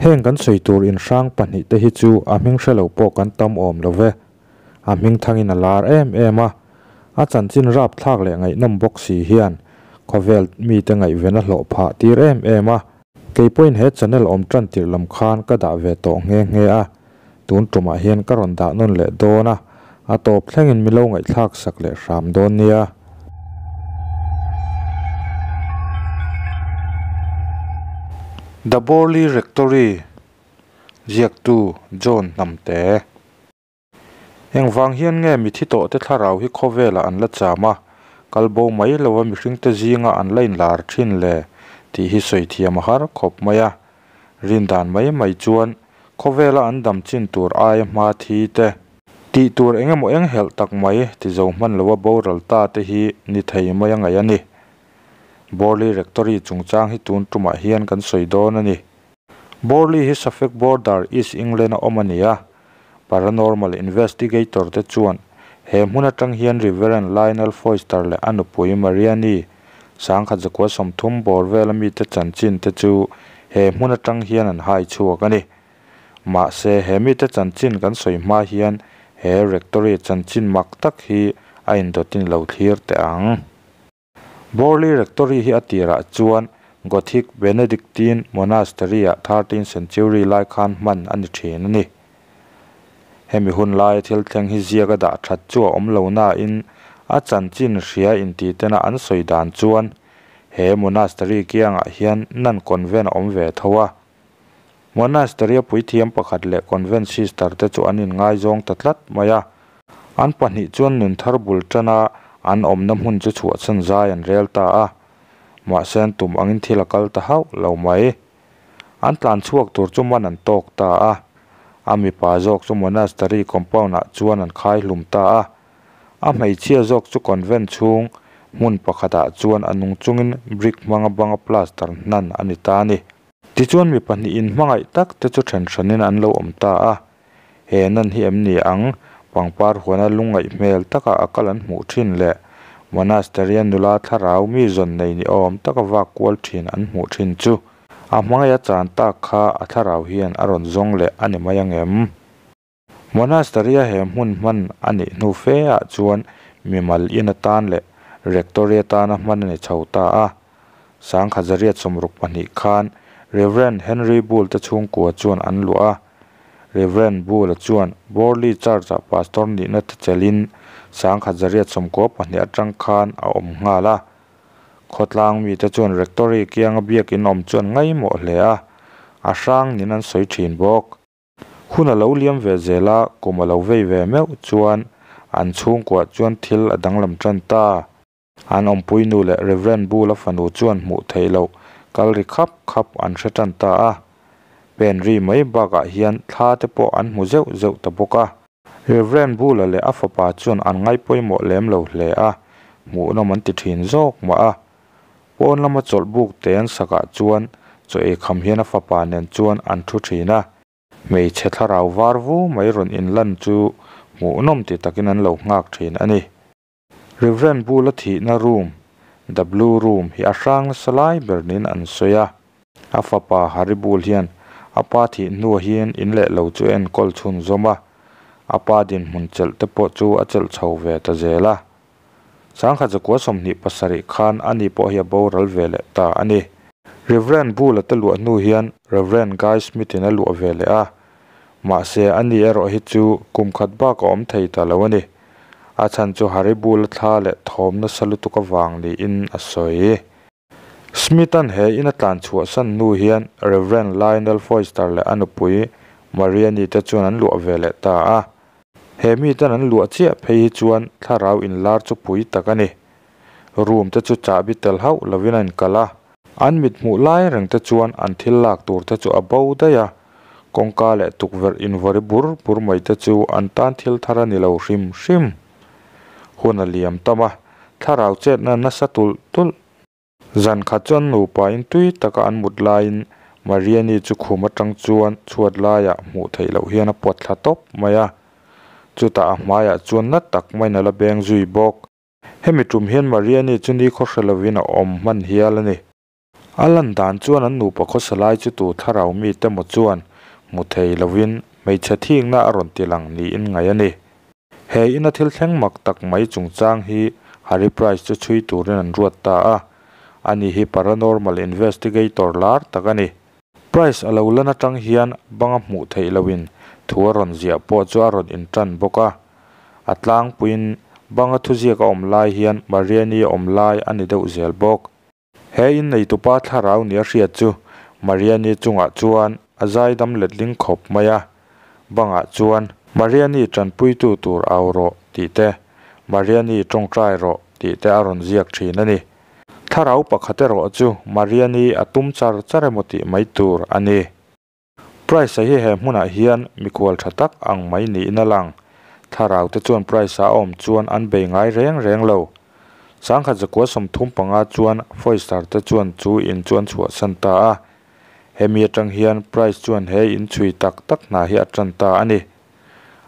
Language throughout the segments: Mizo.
Heng kan sawi tur in hrang pahnihte hi chu a hming hre lo pawh kan tam awm lo ve. A hming thangin a lar em em a, a chanchin rapthlak leh ngaihnawm bawk si hian khawvel mite ngaihven a hlawh phah tir em em a. Kei pawhin he channel awm tan tirh lam khan ka dah ve tawh nghe nghe a, tun tumah hian ka rawn dah nawn leh dawn a, a tawp thlengin mi lo ngaihthlak sak leh hram dawn nia. The Borley Rectory ziaktu John Hnamte. Engvang hian nge mithi tawhte thlarau hi khawvelah an la cham a, kal bo mai lova mihringte zinga an la inlar thin le tih hi sawi thiam a har khawp mai a. Rindan mai mai chuan khawvela an dam chin tur aia hma thi te, tih tur eng emaw eng helh tak mai ti zo hman lova boral ta te hi ni thei mai a ngaih a ni. Borley Rectory chungchang hi tun tumah hian kan sawi dawn a ni. Borley hi Suffolk Border, East England a awm a ni a. Paranormal investigator te chuan he hmun atang hian Reverend Lionel Foyster leh a nupui Marianne 1930 bawr vela mite chanchin te chu he hmun atang hian an hai chhuak a ni. Mahse he mite chanchin kan sawi hma hian he rectory chanchin mak tak hi a indawtin lo thlir teh ang. Borley Rectory hi a tirah chuan Gothic Benedictine Monastery-ah 13th century lai khan hman a ni thin a ni. Hemi hun laia thil thleng hi ziak a dah that chu a awm lo nain a chanchin hria intitena an sawi dan chuan he monastery kiangah hian nun convent a awm ve tho a. Monastery a puithiam pakhat leh convent sister te chu an inngaizawng ta tlat mai a. An pahnih chuan nun thar bul tana an awmna hmun chu chhuahchhan zai an rel ta a. Mahse an tum angin thil a kal ta hauh lo mai. An tlan chhuak tur chu man an tawk ta a. A mipa zawk chu monastery compound ah chuan an khai hlum ta a. A hmeichhia zawk chu convent chhung hmun pakhatah chuan a nung chungin brick hmanga banga plaster hnan a ni ta a ni. Tichuan mi pahnih in hmangaih tak te chu then hranin an lo awm ta a. He nan hi em ni ang? Pangpar huana lungngaih hmel taka a kal an hmuh thin leh monastery-a nula thlarau mi zawn nei ni awm taka vak kual thin an hmuh thin chu a hmangaih a chan tak kha a thlarau hian a rawn zawng leh a ni mai angem? Monastery-a he hmun hman a nih hnu fe ah chuan mimal in atan leh rectory atana hman a ni chho ta a. 1962 khan Reverend Henry Bull te chhungkua chuan an luah a. Reverend Bull-a chuan Borley Church-ah pastor nihna te chelhin 1992 atang khan a awm nghal a. Khawtlang mite chuan rectory kianga biakin awm chu an ngaimawh hle a, a hrang niin an sawi thin bawk. Hun a lo liam ve zel a, kum a lo vei ve meuh chuan an chhungkuah chuan thil a danglam tan ta. An awmpui nu leh Reverend Bull-a fanu chuan hmuh theih loh kal ri khap khap an hre tan ta a. Pen ri mai bakah hian thla te pawh an hmu zeuh zeuh ta bawk a. Reverend Bull-a leh a fapa chuan an ngaipawimawh lem lo hle a, hmuhnawm an ti thin zawk mah a. Pawn lama chawlh buk te an sakah chuan chaw ei kham hian a fapa nen chuan an thu thin a. Hmeichhe thlarau var vu mai rawn inlan chu hmuhnawm ti takin an lo nghak thin a ni. Reverend Bull-a thihna room, The Blue Room, hi a hrang nasa lai ber niin an sawi a. A fapa Harry Bull hian a pa thih hnuah hian in leh lo chu a enkawl chhunzawm a, a pa dinhmun chelh te pawh chu a chelh chho ve ta zel a. 1927 khan ani pawh hi a boral ve leh ta a ni. Reverend Bull-a te luah hnu hian Reverend Guy Smith-in a luah ve leh a, mahse ani erawh hi chu kum khat bak a awm thei ta lo a ni. A chhan chu Harry Bull-a thla leh thawm nasa lutuk avang niin a sawi. Smith-a'n he in a tlan chhuahsan hnu hian Reverend Lionel Foyster leh a nupui Marianne te chuan an luah ve leh ta a. He miten an luah chiah phei hi chuan thlarau inlar chu pui tak a ni. Room te chu chahbi tel hauh lovin a inkal a. An mit hmuh lai reng te chuan an thil lak tur te chu a bo daih a. Kawngka leh tukverh invawri bur bur mai te chu an tan thil thar a ni lo hrim hrim. Hun a liam tam a, thlarau chetna nasa tulh tulh. Zan khat chuan nupa in tui taka an mut laiin Mariani chu khum atang chuan chhuat laiah hmuh theih loh hian a pawt thla tawp mai a. Chutah a hmaiah chuan na tak maiin a la beng zui bawk. Hemi tum hian Mariani chu ni khaw hre lovin a awm hman hial a ni. A lan dan chuan an nupa khawsa lai chu tu thlarau mite maw chuan hmu thei lovin hmeichhe thikna a rawn tilang niin ngaih a ni. He ina thil thleng mak tak mai chungchang hi Harry Price chu chhui turin an ruat ta a, ani hi paranormal investigator lar tak a ni. Price a lo lan atang hian banga hmuh theih lohin thu a rawn ziah pawh chu a rawn intan bawk a. A tlangpuiin banga thuziak a awm lai hian Mariani a awm lai a ni deuh zel bawk. He in neitupa thlarau nia hriat chu Mariani chungah chuan a zaidam letling khawp mai a, bangah chuan, Mariani tanpuitu tur au rawh tih te, Mariani tawngtai rawh tih te a rawn ziak thin a ni. Thlarau pakhat erawh chu Mariani a tum char char emaw tih mai tur a ni. Price-a hi he hmunah hian mikhual tha tak ang mai niin a lang. Thlarau te chuan Price-a a awm chuan an bei ngai reng reng lo. 1935 chuan Foyster te chuan chu in chu an chhuahsan ta a. Hemi atang hian Price chuan he in chhui tak tak hna hi a tan ta a ni.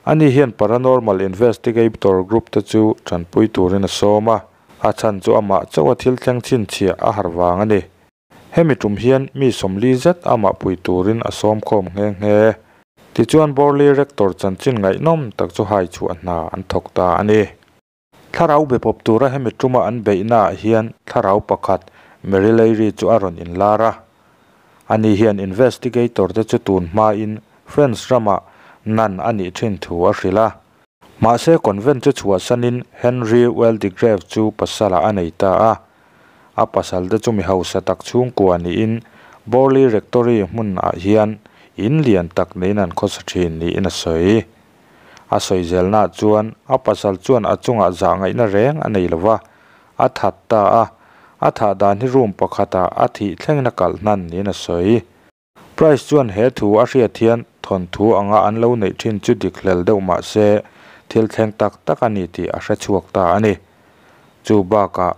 Ani hian Paranormal Investigator Group te chu tanpui turin a sawm a, a chhan chu amah chauh a thil thleng chhinchhiah a har vang a ni. Hemi tum hian mi 40 zet amah pui turin a sawm khawm nghe nghe. Tichuan Borley Rector chanchin ngaihnawm tak chu hai chhuah hna an thawk ta a ni. Thlarau be pawp tura hemi tuma an beihna ah hian thlarau pakhat Mary Leary chu a rawn inlar a. Ani hian investigator te chu tun hmain France ramah nun a nih thin thu a hrilh a. Mahse convent chu chhuahsanin Henry Waldegrave chu pasalah a nei ta a. A pasal te chu mi hausa tak chhungkua niin Borley Rectory hmunah hian in lian tak neiin an khawsa thin niin a sawi. A sawi zelnaah chuan a pasal chuan a chungah zah ngaihna reng a nei lova, a that ta a. A thah dan hi room pakhatah a thih thlengin a kalh hnan niin a sawi. Price chuan he thu a hriat hian thawnthu anga an lo neih thin chu dik hlel deuh mah se thil thleng tak tak a ni tih a hre chhuak ta a ni. Chu bakah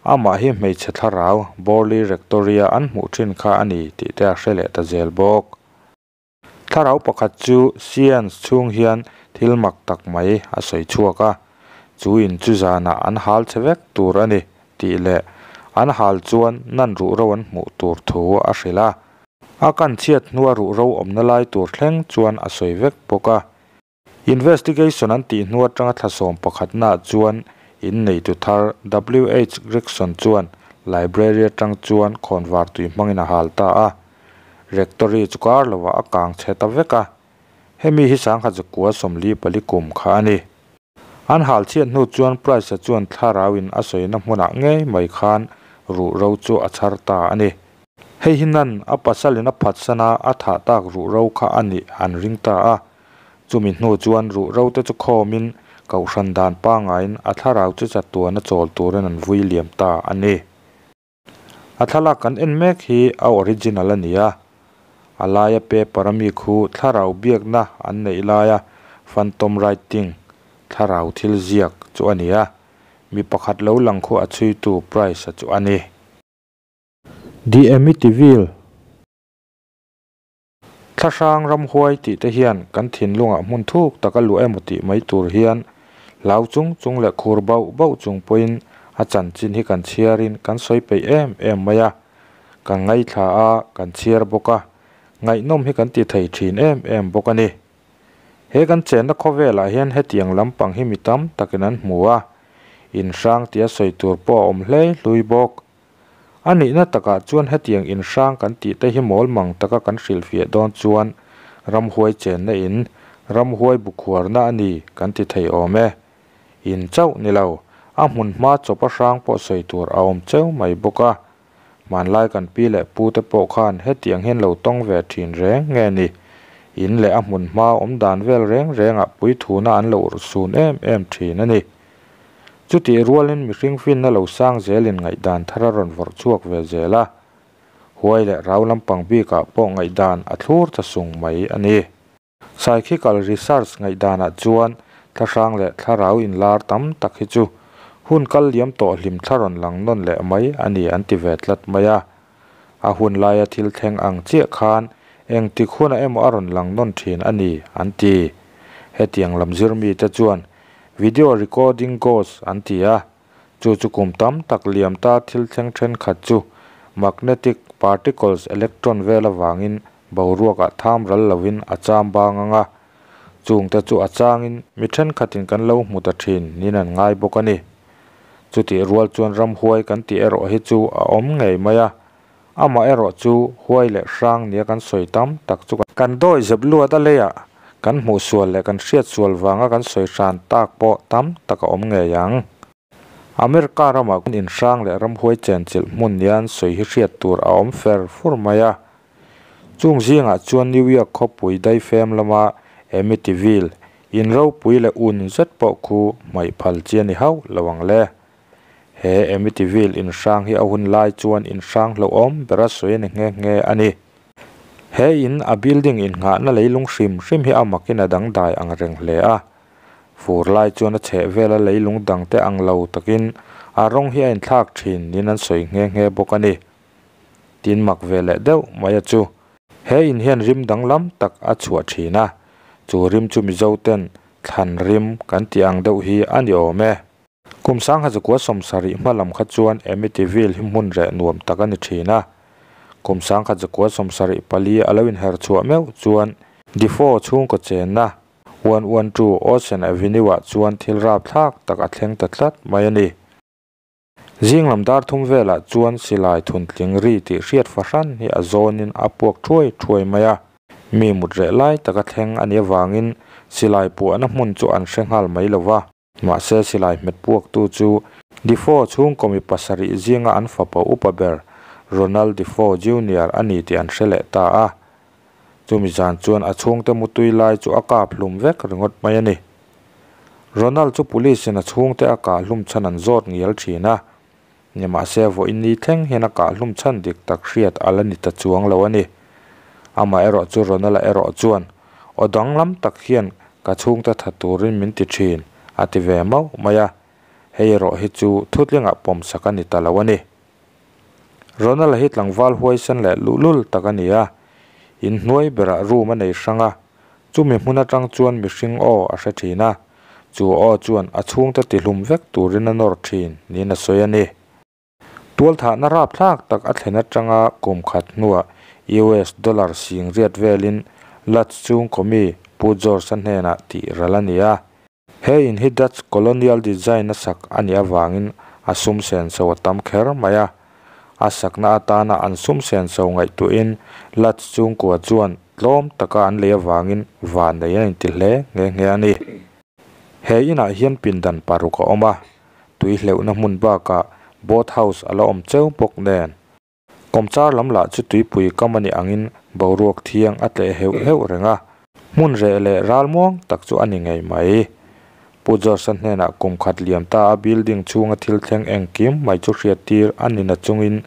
amah hi hmeichhe thlarau Borley Rectory-a an hmuh thin kha a ni tih te a hre leh ta zel bawk. Thlarau pakhat chu seance chhung hian thil mak tak mai a sawi chhuak a, chu in chu zanah an hal che vek tur a ni tih leh an hal chuan nan ruhro an hmuh tur thu a hrilh a. A kan chhiat hnua ruhro awmna lai tur thleng chuan a sawi vek bawk a. Investigation an tih hnu atanga thla 11 naah chuan in neitu thar W.H. Gregson chuan library atang chuan khawnvar tui hmangin a hal ta a. Rectory chu kar lovah a kang che ta vek a. Hemi hi 1944 kum kha a ni. An hal chhiat hnu chuan Price-a chuan thlarauin a sawina hmunah ngei mai khan ruhro chu a chhar ta a ni. Hei hi nan a pasalin a phatsana a thah tak ruhro kha a nih an ring ta a. Chumi hnu chuan ruhro te chu khawmin kohhran dan pangaiin a thlarau chu chatuan a chawl turin an vui liam ta a ni. A thlalak kan en mek hi a original a ni a. A laia paper a mi khu thlarau biakna an neih laia phantom writing thlarau thil ziak chu a ni a. Mi pakhat lo lang khu a chhuitu Price-a chu a ni. The Amityville Thlahrang ramhuai tih te hian kan thinlungah hmun thuk tak a luah emaw tih mai tur hian hlau chung chung leh khur bauh bauh chung pawhin a chanchin hi kan chhiarin kan sawi peih em em mai a. Kan ngaithla a, kan chhiar bawk a, ngaihnawm hi kan ti thei thin em em bawk a ni. He kan chenna khawvelah hian hetiang lampang hi mi tam takin an hmu a, in hrang tia sawi tur pawh a awm hlei hlui bawk. A nihna takah chuan hetiang in hrang kan tih te hi mawl mang taka kan hrilhfiah dawn chuan ramhuai chenna in, ramhuai bu khuarna a ni kan ti thei awm e. In chauh ni lo, a hmun hma chawpa hrang pawh sawi tur a awm cheu mai bawk a. Hmanlai kan pi leh pu te pawh khan hetiang hian lo tawng ve thin reng nge ni. In leh a hmun hma awm dan vel reng rengah puithuna an lo urhsun em em thin a ni. Chutih rualin mihring finna lo sang zelin ngaihdan thar a rawn vawrh chhuak ve zel a. Huai leh rau lampang bikah pawh ngaihdan a thlur ta sung mai a ni. Psychical research ngaihdanah chuan thlahrang leh thlarau inlar tam tak hi chu hun kal liam tawh hlim thla rawn lang nawn leh mai a ni an ti ve tlat mai a. A hun laia thil thleng ang chiah khan engtik hunah emaw a rawn lang nawn thin a ni an ti. Hetiang lam zir mite chuan video recording ghost an ti a. Chu chu kum tam tak liam ta thil thleng thenkhat chu magnetic particles electron vel avangin boruakah tham ral lovin a cham bang ang a, chungte chu a changin mi thenkhatin kan lo hmu ta thin niin an ngai bawk a ni. Chutih rual chuan ramhuai kan tih erawh hi chu a awm ngei mai a, amah erawh chu huai leh hrang nia kan sawi tam tak chu kan dawi zep luat a leiah kan hmuh sual leh kan hriat sual vanga kan sawi hran tak pawh tam tak a awm ngei ang. America ramah in hrang leh ramhuai chenchilh hmun nia an sawi hi hriat tur a awm fer fur mai a. Chung zingah chuan New York khawpui daifem lama Amityville in ropui leh un zet pawh khu hmaih phal chi a ni hauh lo ang le. He Amityville in hrang hi a hun lai chuan in hrang hlauhawm ber a sawi a ni nghe nghe a ni. He in a building innghahna leilung hrim hrim hi a makin a dangdai ang reng hle a. Fur lai chuan a chheh vela leilung dangte ang lo takin a rawng hi a inthlak thin niin an sawi nghe nghe bawk a ni. Tin mak ve leh deuh mai a chu. He in hian rim danglam tak a chhuah thin a, chu rim chu Mizo ten thlan rim kan tih ang deuh hi a ni awm e. Kum 1970 hma lam kha chuan Amityville hi hmun reh nuam tak a ni thin a. Kum 1974 a lo inher chhuah meuh chuan Defoe chhungkaw chenna 112 Ocean Avenue ah chuan thil rapthlak tak a thleng ta tlat mai a ni. Zing lam dar thum velah chuan silai thuntling ri tih hriat fahran hi a zawnin a puak thuai thuai mai a. Mi mut reh lai taka thleng a nih avangin silai puahna hmun chu an hre nghal mai lo va. Mahse silai hmet puaktu chu Defoe chhungkaw mi pasarih zinga an fapa upa ber Ronald Defoe Junior a ni tih an hre leh ta a. Chumi zan chuan a chhungte mutui lai chu a kap hlum vek ringawt mai a ni. Ronald chu police in a chhungte a kah hlum chhan an zawt ngial thin a. Nimahse vawiin ni thleng hian a kah hlum chhan dik tak hriat a la ni ta chuang lo a ni. Amah erawh chu Ronald-a erawh chuan aw danglam tak hian ka chhungte tha turin min ti thin a ti ve mauh mai a. Hei erawh hi chu thutlingah pawmsak a ni ta lo a ni. Ronald-a hi tlangval huaisen leh luhlul tak a ni a. Inhnuai berah room a nei hrang a, chumi hmun atang chuan mihring aw a hre thin a, chu aw chuan a chhungte tihlum vek turin a nawr thin niin a sawi a ni. Tualthahna rapthlak tak a thlen atanga kum khat hnuah US dollar sing riat velin Lutz chhungkaw mi Pu George-a hnenah tih ral a ni a. He in hi Dutch colonial design a sak a nih avangin a sum senso a tam kher mai a. A sakna atana an sum senso ngaihtuahin Lutz chhungkua chuan tlawm taka an lei avangin van nei a inti hle nghe nghe a ni. He inah hian pindan paruk a awm a, tui hleuhna hmun bakah boat house a la awm cheu bawk nen. Kawmchar lam lah chu tuipui kam a nih angin boruak thiang a tleh heuh heuh reng a, hmun reh leh ralmuang tak chu a ni ngei mai. Pu George-a hnenah kum khat liam ta a building chhunga thil thleng engkim mai chu hriat tir a ni na chungin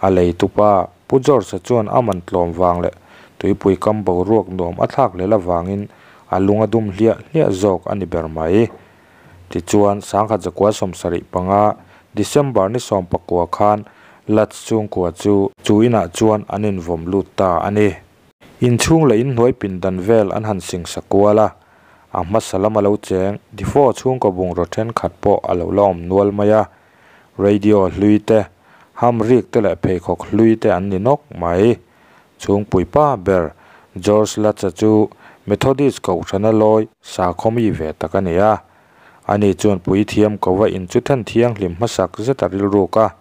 a lei tupa Pu George-a chuan a man tlawm vang leh tuipui kam boruak nuam a thlak lel avangin a lung a dum hliah hliah zawk a ni ber mai. Tichuan 1975 December ni 19 khan Lutz chhungkua chu chu inah chuan an invawm lut ta a ni. Inchhung leh inhnuai pindan vel an han singsa kual a, a hmasa lam a lo cheng Defoe chhungkaw bungraw thenkhat pawh a lo la awm nual mai a. Radio hlui te, hamrik te leh pheikhawk hlui te an ni nawk mai. Chhungpui pa ber George Lutz-a chu Methodist kohhrana lawi sakhaw mi ve tak a ni a. Ani chuan puithiam kova in chu then thianghlim hmasak zet a rilruk a.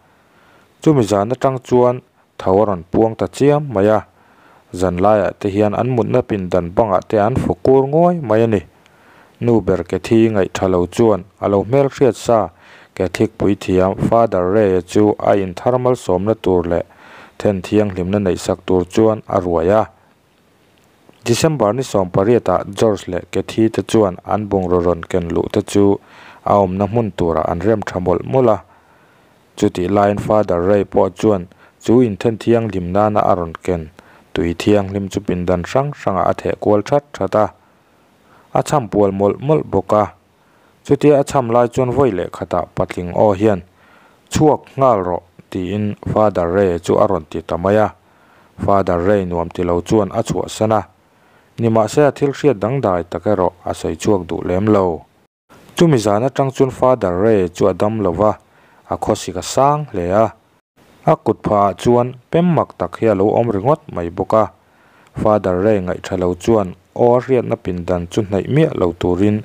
Chumi zan atang chuan tho a rawn puang ta chiam mai a. Zan laiah te hian an mutna pindan bangah te an fu kur nguai mai a ni. Nu ber Cathy ngaih tha lo chuan a lo hmel hriat sa Catholic puithiam Father Ray-a chu a inthar malsawmna tur leh then thianghlimna neih sak tur chuan a ruai a. December ni 18 ah George leh Cathy te chuan an bungraw rawn ken luh te chu a awmna hmun turah an rem tha mawlh mawlh a. Chutih laiin Father Ray pawh chuan chu inthen thianghlim nana a rawn ken tui thianghlim chu pindan hrang hrangah a theh kual that that a. A cham pual mawlh mawlh bawk a. Chutia a cham lai chuan vawi leh khatah patling aw hian chhuak nghal rawh tiin Father Ray chu a rawn ti ta mai a. Father Ray nuam ti lo chuan a chhuahsan a. Nimahse a thil hriat dangdai tak erawh a sawi chhuak duh lem lo. Chumi zan atang chuan Father Ray chu a dam lo va, a khawsik a sang hle a. A kut phahah chuan pem mak tak hi a lo awm ringawt mai bawk a. Father Ray ngaih tha lo chuan aw a hriatna pindan chu hnaih miah lo turin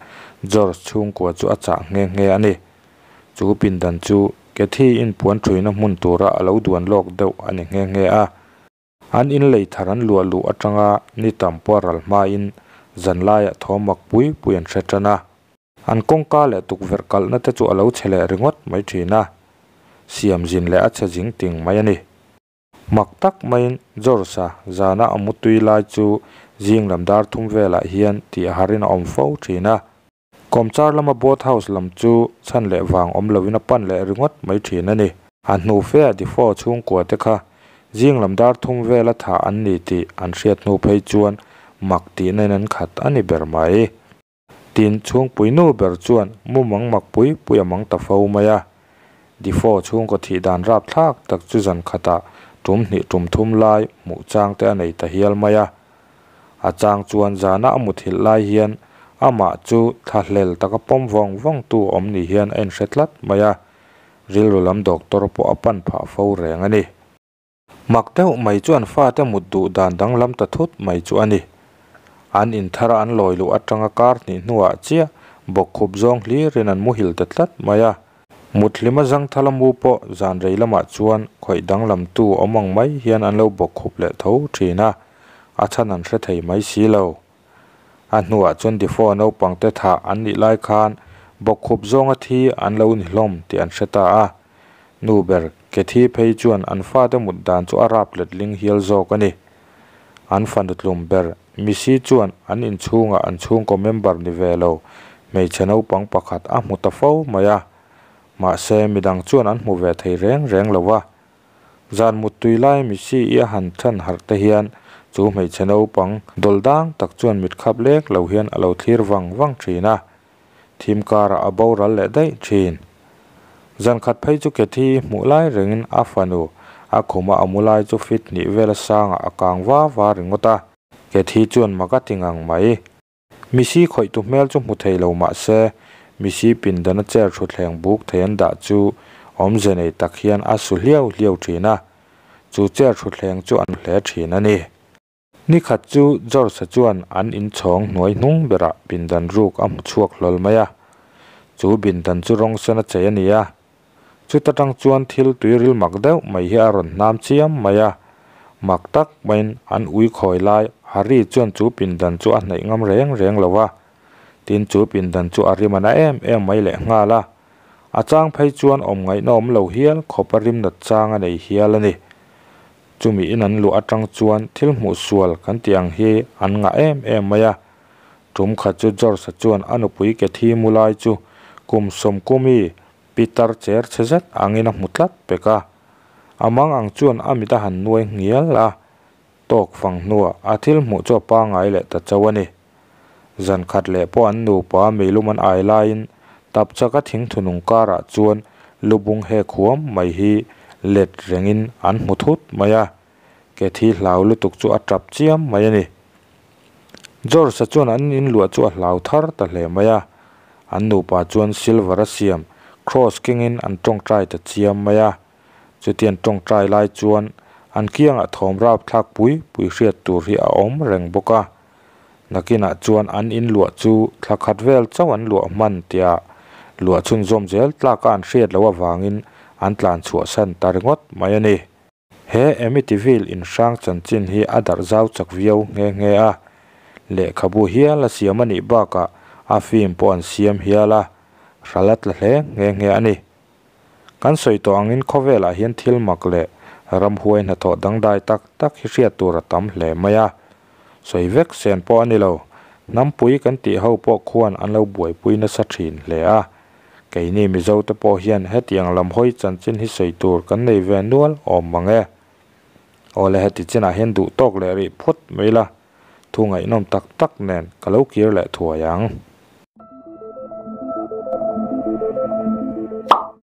George chhungkua chu a chah nghe nghe a ni. Chu pindan chu Cathy in puan thuina hmun tura a lo duan lawk deuh a ni nghe nghe a. An in lei thar an luah luh atanga ni tam pawh a ral hmain zanlaiah thawm mak pui pui an hre tan a. An kawngka leh tukverh kalhna te chu a lo chhe leh ringawt mai thin a, siam zin leh a chhe zing ting mai a ni. Mak tak maiin George-a zana a mutui lai chu zing lam dar thum velah hian tih a harin a awm fo thin a. Kawmchar lama boat house lam chu chhan leh vang awm loin a pan leh ringawt mai thin a ni. A hnu feah Defoe chhungkua te kha zing lam dar thum vela thah an ni tih an hriat hnu phei chuan mak tihna in an khat a ni ber mai. Tin, chhungpui nu ber chuan mumang mak pui pui a mang ta fo mai a. Defoe chhungkaw thih dan rapthlak tak chu zan khatah tum hnih tum thum lai hmuh chang te a nei ta hial mai a. A chang chuan zana a muthilh lai hian amah chu thlahlel taka pawm vawng vawng tu awm ni hian a inhre tlat mai a, rilru lam doctor pawh a pan phah fo reng a ni. Mak deuh mai chu an fate mut duh dan danglam ta thut mai chu a ni. An inthar a an lawi luh atanga kar hnih hnuah chiah bawkkhup zawng hlirin an muhil ta tlat mai a. Mut hlima zangthal a mu pawh zan rei lamah chuan khawih danglamtu awm ang mai hian an lo bawkkhup leh tho thin a, a chhan an hre thei mai si lo. A hnuah chuan Defoe naupangte thah an nih lai khan bawkkhup zawnga thi an lo ni hlawm tih an hre ta a. Nu ber Cathy phei chuan an fate mut dan chu a rap letling hial zawk a ni. An fanu tlum ber Missy chuan an inchhungah an chhungkaw member ni ve lo hmeichhe naupang pakhat a hmu ta fo mai a. Mahse midang chuan an hmu ve thei reng reng lo a. Zan muttui lai Missy i a han than harh te hian chu hmeichhe naupang dawl dang tak chuan mit khap lek lo hian a lo thlir vang vang thin a, thim karah a boral leh daih thin. Zan khat phei chu Cathy hmuh lai rengin a fanu a khuma a mu lai chu fit hnih vel a sangah a kang va va ringawt a, Cathy chuan mak a ti ngang mai. Misi khawihtu hmel chu hmu thei lo mah se, misi pindana chair thutthleng buk thei an dah chu awmze nei tak hian a su hliau hliau thin a, chu chair thutthleng chu an hle thin a ni. Ni khat chu George-a chuan an inchhawng hnuai hnung berah pindan ruk a hmu chhuak hlawl mai a, chu pindan chu rawng sen a chei a ni a, Chuta tang chuan thil tuiril mak deuh mai hi a rawn hnam chiam mai a, mak tak maiin an ui khawi lai Harry chuan chu pindan chu a hnaih ngam reng reng lo a, tin chu pindan chu a rim a na em em mai leh nghal a, a chang phei chuan awm ngaihna awm lo hial khawp a rim nat chang a nei hial a ni. Chumi in an luah atang chuan thil hmuh sual kan tih ang hi an ngah em em mai a, tum khat chu George-a chuan a nupui Cathy mu lai chu kum sawmkumi Pitar cher chhe zet angin a hmu tlat pek a, a mang ang chuan a mit a han nuai nghial a, tawk fang hnuah a thil hmuh chu a pangngai leh ta chauh a ni. Zan khat leh pawh an nupa meilum an ai laiin tap chaka thingthunung karah chuan lubung hek huam mai hi let rengin an hmu thut mai a, Cathy hlau lutuk chu a tap chiam mai a ni. George-a chuan an inluah chu a hlau thar ta hle mai a, an nupa chuan silver a siam cross kengin an tawngtai ta chiam mai a. Chuti an tawngtai lai chuan an kiangah thawm rapthlak pui pui hriat tur hi a awm reng bawk a. Nakinah chuan an inluah chu thla khat vel chauh an luah hman tia luah chhunzawm zel tlaka an hriat loh avangin an tlan chhuahsan ta ringawt mai a ni. He Amityville in hrang chanchin hi a darh zau chak viau nghe nghe a, lehkhabu hial a siam a nih bakah a film pawh an siam hial a, hral a tla hle nghe nghe a ni. Kan sawi tawh angin khawvelah hian thil mak leh ramhuai hnathawh dangdai tak tak hi hriat tur a tam hle mai a, sawi vek sen pawh a ni lo, hnampui kan tih ho pawh khuan an lo buaipui nasa thin hle a. Keini Mizo te pawh hian hetiang lam hawi chanchin hi sawi tur kan nei ve nual awm mang e. Awle heti chinah hian duh tawk leh rih phawt mai la, thu ngaihnawm tak tak nen ka lo kir leh thuai ang.